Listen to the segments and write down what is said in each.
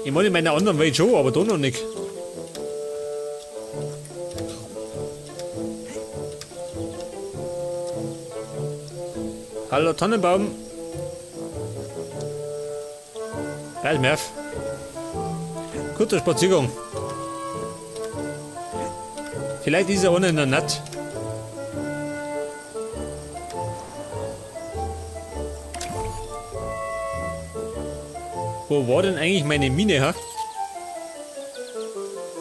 Ich meine, in meiner anderen Welt schon, aber da noch nicht. Hallo Tannenbaum. Geil, Merv. Kurzer Spaziergang. Vielleicht ist er ohne in der Nacht. Wo war denn eigentlich meine Mine, ha?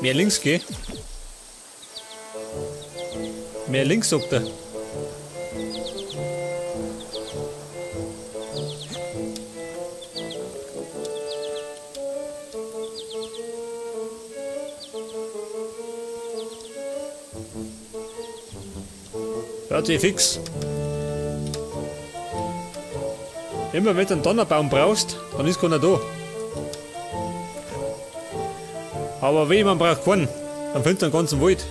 Mehr links, gell? Mehr links, sagt er. Hört sich fix. Immer wenn du einen Donnerbaum brauchst, dann ist keiner da. Aber wenn man braucht keinen, dann findest du den ganzen Wald.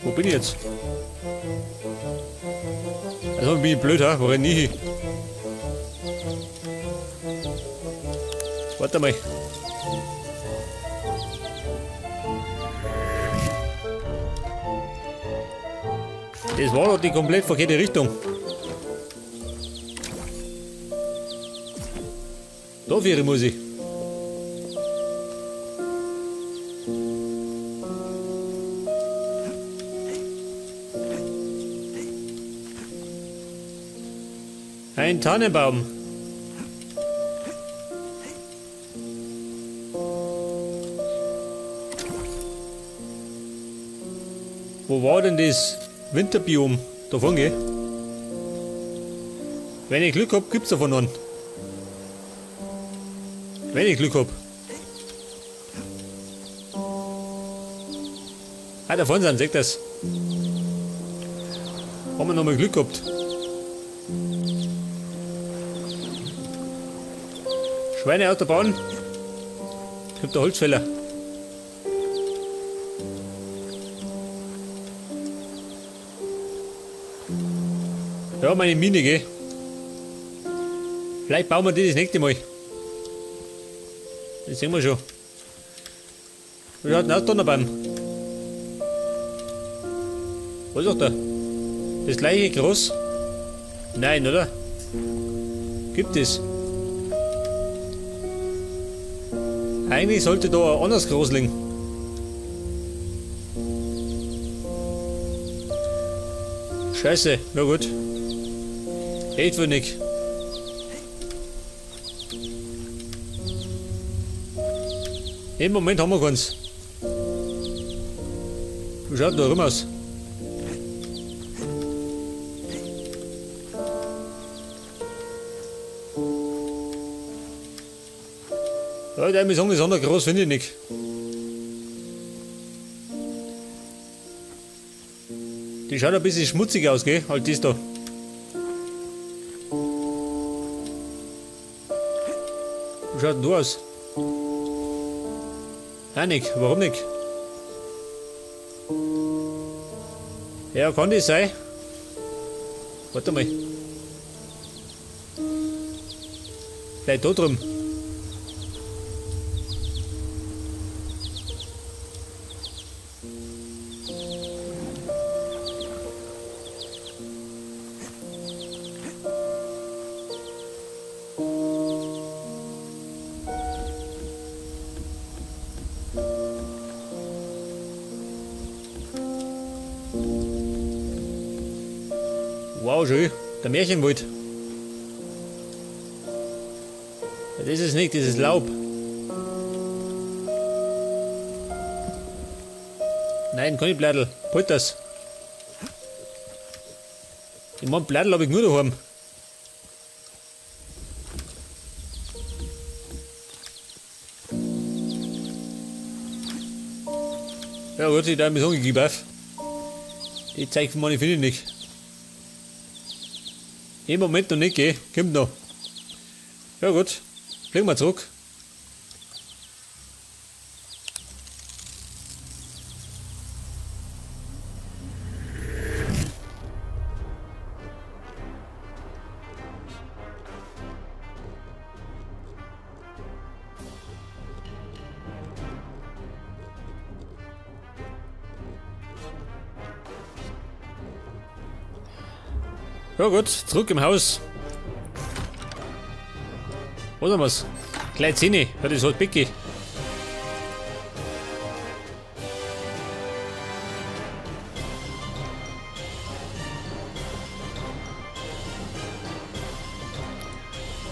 Wo bin ich jetzt? Also bin ich blöd, ha? Wo renn ich hin? Warte mal. Das war doch die komplett verkehrte Richtung. Da wäre muss ich. Ein Tannenbaum. Wo war denn das Winterbiom? Davon geh. Wenn ich Glück hab, gibt's davon einen. Wenn ich Glück hab. Ah, davon sind, seht das. Haben wir nochmal Glück gehabt. Schweineautobahn. Kommt der Holzfäller. Ja, meine Mine, gell? Vielleicht bauen wir die das nächste Mal. Das sehen wir schon. Wir hatten auch Donnerbaum. Was ist da? Das gleiche groß? Nein, oder? Gibt es? Eigentlich sollte da ein anderes groß liegen. Scheiße, na gut. Echt wohl nicht. Im Moment haben wir keins. Wie schaut denn da rum aus? Ja, ich muss sagen, das andere groß finde ich nicht. Die schaut ein bisschen schmutzig aus, gell? Halt das da. Wie schaut denn du aus? Nein, nicht. Warum nicht? Ja, kann das sein? Warte mal. Vielleicht da drüben. Wow, schön. Der Märchenwald. Das ist nicht, das ist Laub. Nein, keine Blättel. Halt das. Ich mein, Blättel habe ich nur daheim. Ja gut, ich da ein bisschen angegeben. Die zeigt von meine finde ich nicht. Im Moment noch nicht, gell? Kommt noch. Ja gut, fliegen wir zurück. Ja gut, zurück im Haus. Was haben wir's? Gleich 10, ja, das hat Becky.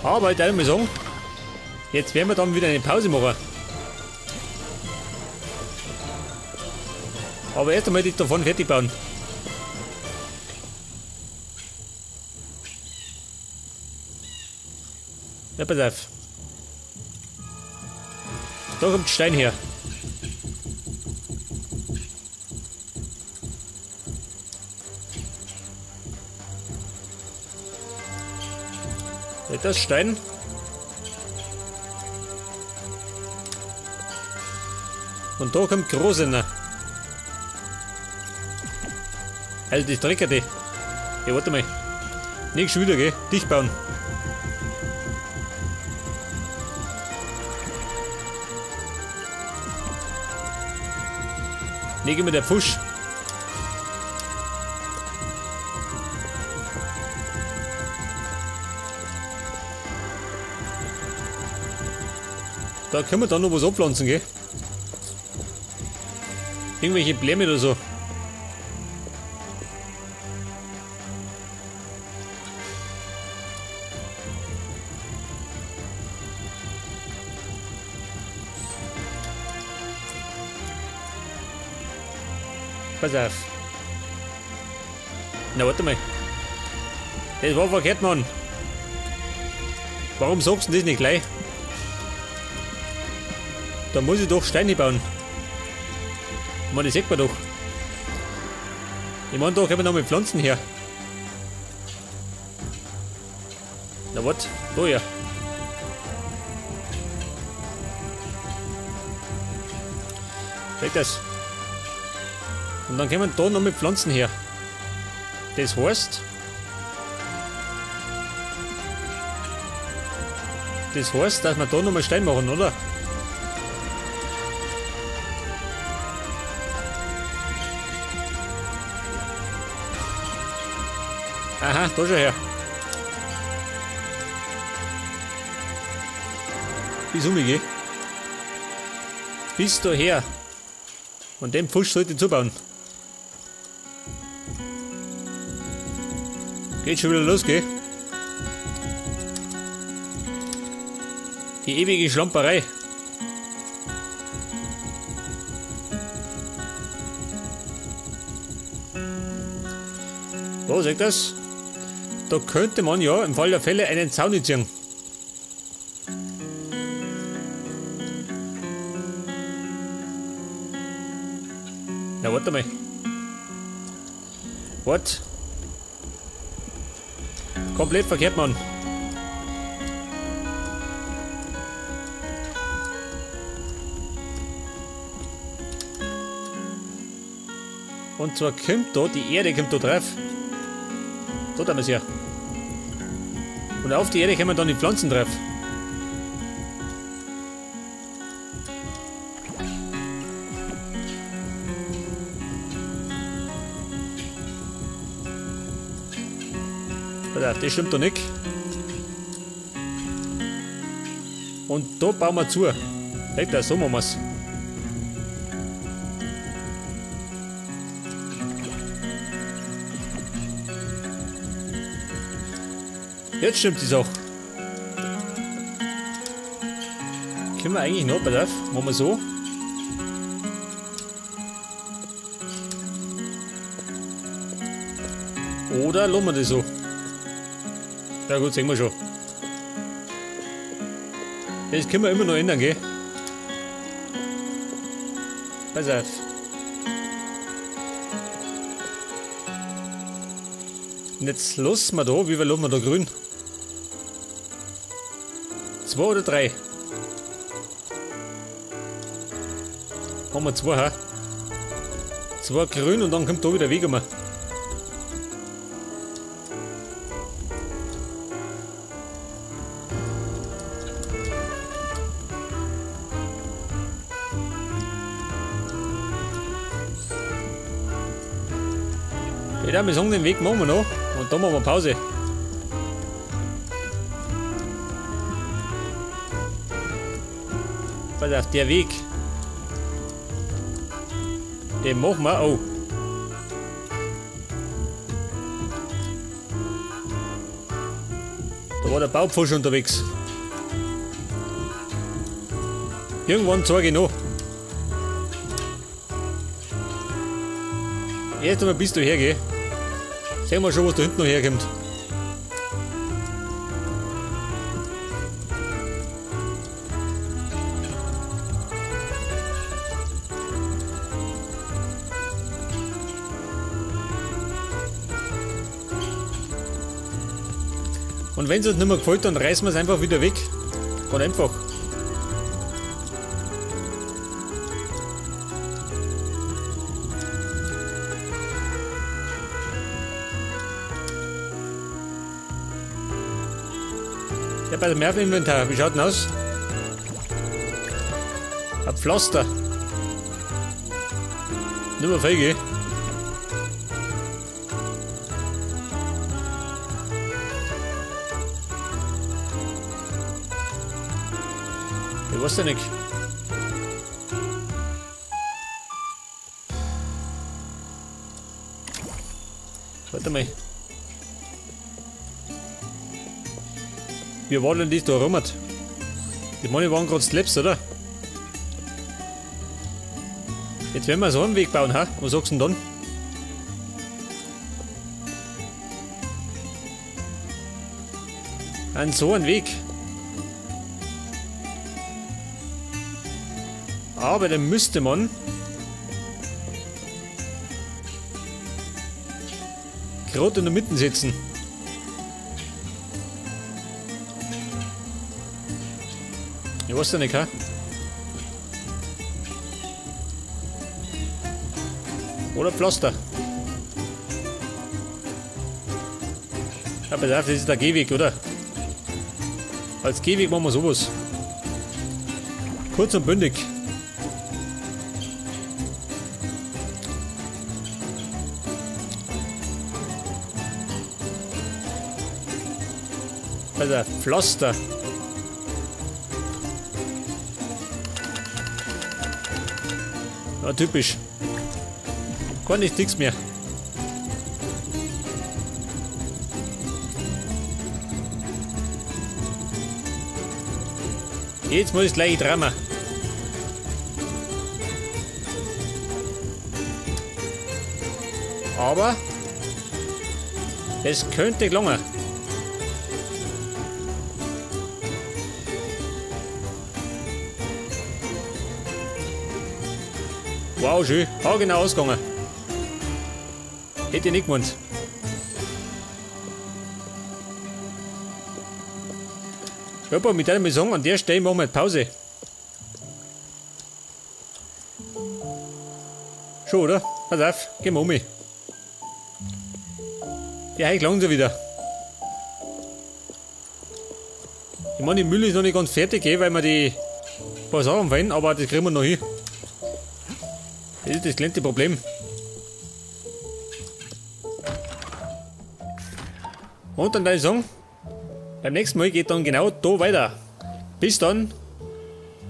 Aber ich darf mal sagen, jetzt werden wir dann wieder eine Pause machen. Aber erst einmal die davon fertig bauen. Ja, pass auf. Da kommt Stein her. Das Stein. Und da kommt Große rein. Also das Dreckerte. Ja, warte mal. Nicht schon wieder, gell? Dicht bauen. Nicht immer der Pfusch. Da können wir dann noch was abpflanzen, gell? Irgendwelche Blämme oder so. Pass auf. Na, warte mal. Das war verkehrt, Mann. Warum sagst du das nicht gleich? Da muss ich doch Steine bauen. Ich meine, das sieht man doch. Ich meine, da kommen noch mit Pflanzen her. Na warte, da ja. Weg das. Und dann kommen da noch mit Pflanzen her. Das heißt, dass wir da nochmal Stein machen, oder? Aha, da schon her. Bis um mich, bis daher. Und den Pfusch sollte ich zubauen. Geht schon wieder los, gell? Die ewige Schlamperei. So, seht das? Da könnte man ja im Fall der Fälle einen Zaun ziehen. Na, warte mal. Warte. Komplett verkehrt, Mann. Und zwar kommt da, die Erde kommt da drauf. Da tun wir es ja. Und auf die Erde kommen dann die Pflanzen drauf. Pass auf, das stimmt doch nicht. Und da bauen wir zu. Leck, so machen wir's. Jetzt stimmt die Sache. Können wir eigentlich noch, pass auf, machen wir so. Oder lassen wir das so. Ja gut, sehen wir schon. Das können wir immer noch ändern, gell? Pass auf. Und jetzt lassen wir da, wie viel lassen wir da grün? 2 oder 3? Haben wir 2, hä? 2 grün und dann kommt da wieder Weg um. Ich würde sagen, den Weg machen wir noch. Und dann machen wir Pause. Pass auf, der Weg. Den machen wir. Oh. Da war der Baupfusch unterwegs. Irgendwann zeige ich noch. Erst einmal bis du hergehst. Sehen wir schon, was da hinten noch herkommt. Und wenn es uns nicht mehr gefällt, dann reißen wir es einfach wieder weg. Ganz einfach. Ja, bei dem Nerveninventar, wie schaut denn aus? Ein Pflaster. Nicht mehr viel, gell? Ich weiß ja nicht. Warte mal. Wie war denn das da rum? Die meine waren gerade Slaps, oder? Jetzt werden wir so einen Weg bauen, ha? Was sagst du denn dann? An so einen Weg. Aber den müsste man gerade in der Mitte setzen. Ich weiß ja nicht, ha? Oder Pflaster. Ja, pass auf, das ist der Gehweg, oder? Als Gehweg machen wir sowas. Kurz und bündig. Also Pflaster. Ja, typisch. Gar nicht nichts mehr. Jetzt muss ich gleich dran. Aber es könnte gelungen. Wow, schön. Hau genau ausgegangen. Hätte ich nicht gemeint. Ja, mit der sagen, an der Stelle machen wir Pause. Schon, oder? Pass auf, gehen wir um. Ja, ich langsam wieder. Ich meine, die Mühle ist noch nicht ganz fertig, weil wir die paar Sachen fallen, aber das kriegen wir noch hin. Das ist das kleine Problem. Und dann würde ich sagen, beim nächsten Mal geht dann genau da weiter. Bis dann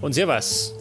und Servus.